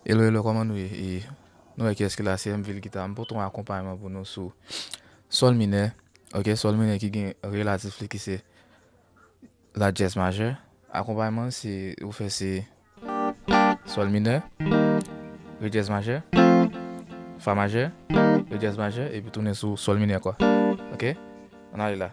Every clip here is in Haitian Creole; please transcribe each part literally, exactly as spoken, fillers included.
Hello, hello, kòman nou ye? E, nou wè kiyès ki la, se M V L Guitar. M pote yon akonpayman pou nou sou sòl minè. Ok, sòl minè ki gen relatif li ki se la dyèz majè. Akonpayman se, ou fè se sòl minè, re dyèz majè, fa majè, re dyèz majè, epi tounen sou sòl minè ankò. Ok? Ann ale la.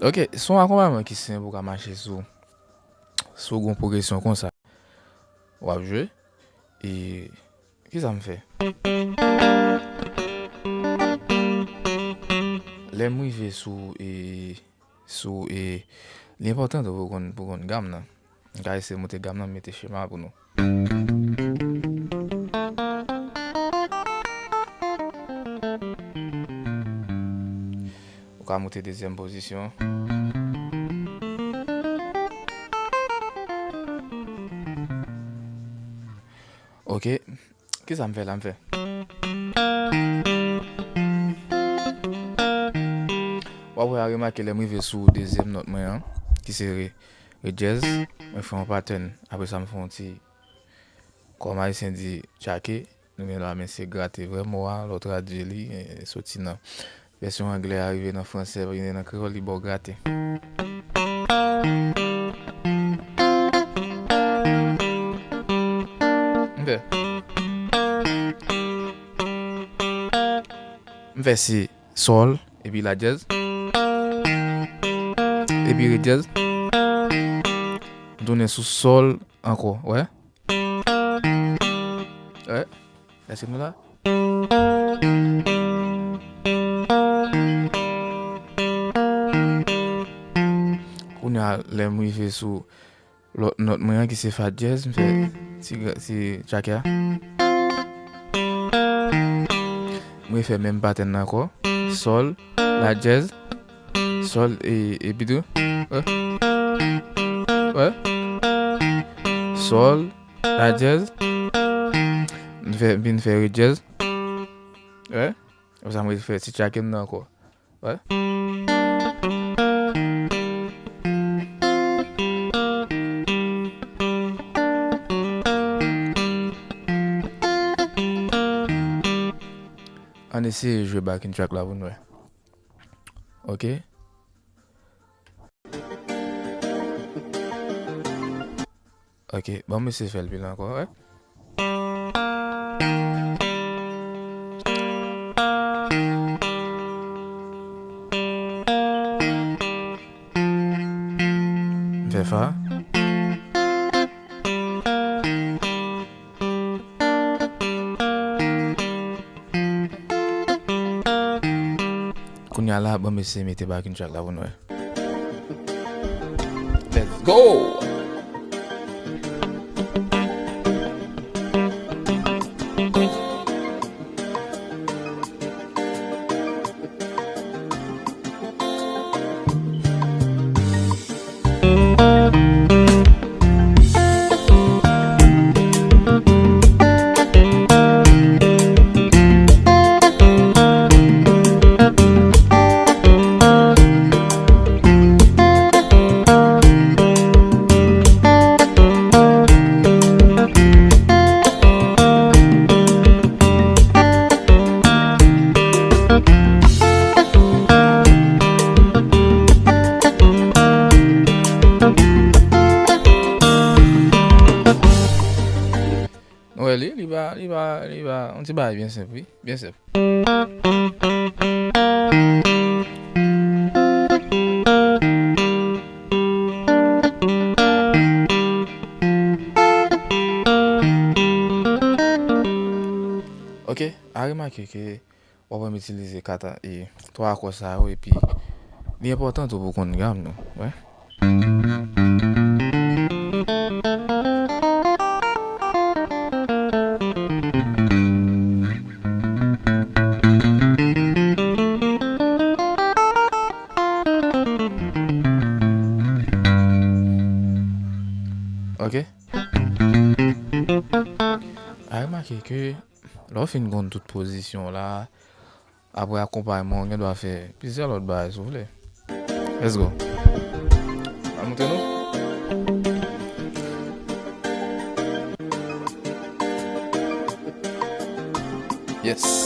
Ok, se yon akonpayman ki senp, ou ka mache sou, sou yon pwogresyon konsa. W ap jwe. E kisa m fè? Lè m rive sou, e, sou, e, li enpòtan tou pou konn, pou konn gam nan. M ka eseye monte gam nan, mete chema pou nou. Ou ka monte dezyèm pozisyon. Ok. Kisa m fè la, m fè? W ap wè, a remake lè m rive sou dezyèm nòt mwen an, ki se re, re dyèz, mwen fè yon patèn. Apre sa, m fè yon ti, kòm ayisyen di, tchake. Nou gen la, men se grate vrè mo a, lè w tradui li, e, soti nan vèsyon anglè a rive nan fransè, vin nan kreyòl, li ba w grate. M fè. M fè se sòl, epi la dyèz. Epi re dyèz. M tounen sou sòl ankò, wè. Wè. Èske nou la? Kounye a, lè m rive sou lòt nòt mwen an ki se fa dyèz, m fè ti gra-, ti tchake a. M refè menm patèn nan ankò. Sòl, la dyèz, sòl, e, epi tou. Wè. Wè. Sòl, la dyèz. M fè, vin fè re dyèz. Wè. Apre sa, m refè ti tchake m nan ankò. Wè. Ann eseye jwe backing track la pou n wè. Ok. Ok, ban m eseye fè l pi lwen ankò, wè. M fè fa. Kounye a la, ban m eseye mete backing track la pou n wè. Let's go! Nou wè li, li pa, li pa, li pa, yon ti bagay byen senp, wi, byen senp. Ok, a remake ke w ap wè m itilize kat, e, twa akò sa yo, epi li enpòtan tou pou konn gam nou, wè. Ok. A remake ke lè w fin konn tout pozisyon w la, apre akonpayman w gen dwa fè plizyè lòt bagay si w vle. Let's go. A montre nou. Yes.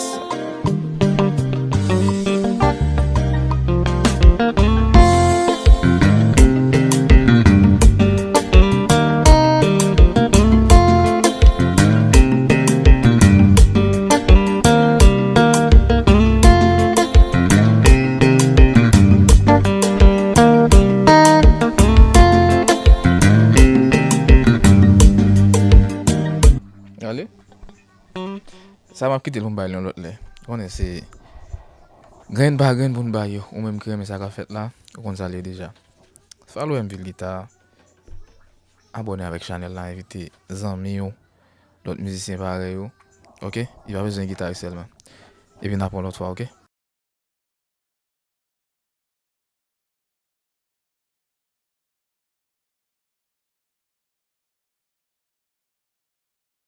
Ale. Sa m ap kite l pou m bay l yon lòt lè. Ou konnen se grenn pa grenn pou n bay yo. Ou menm ki renmen sa k ap fèt la, ou konn sa l ye deja. Follow M Ville Guitar. Abòne avèk chanèl la, envite zanmi w, lòt mizisyen parèy ou. Oke? Li pa bezwen gitaris sèlman. Epi n ap yon lòt fwa, oke?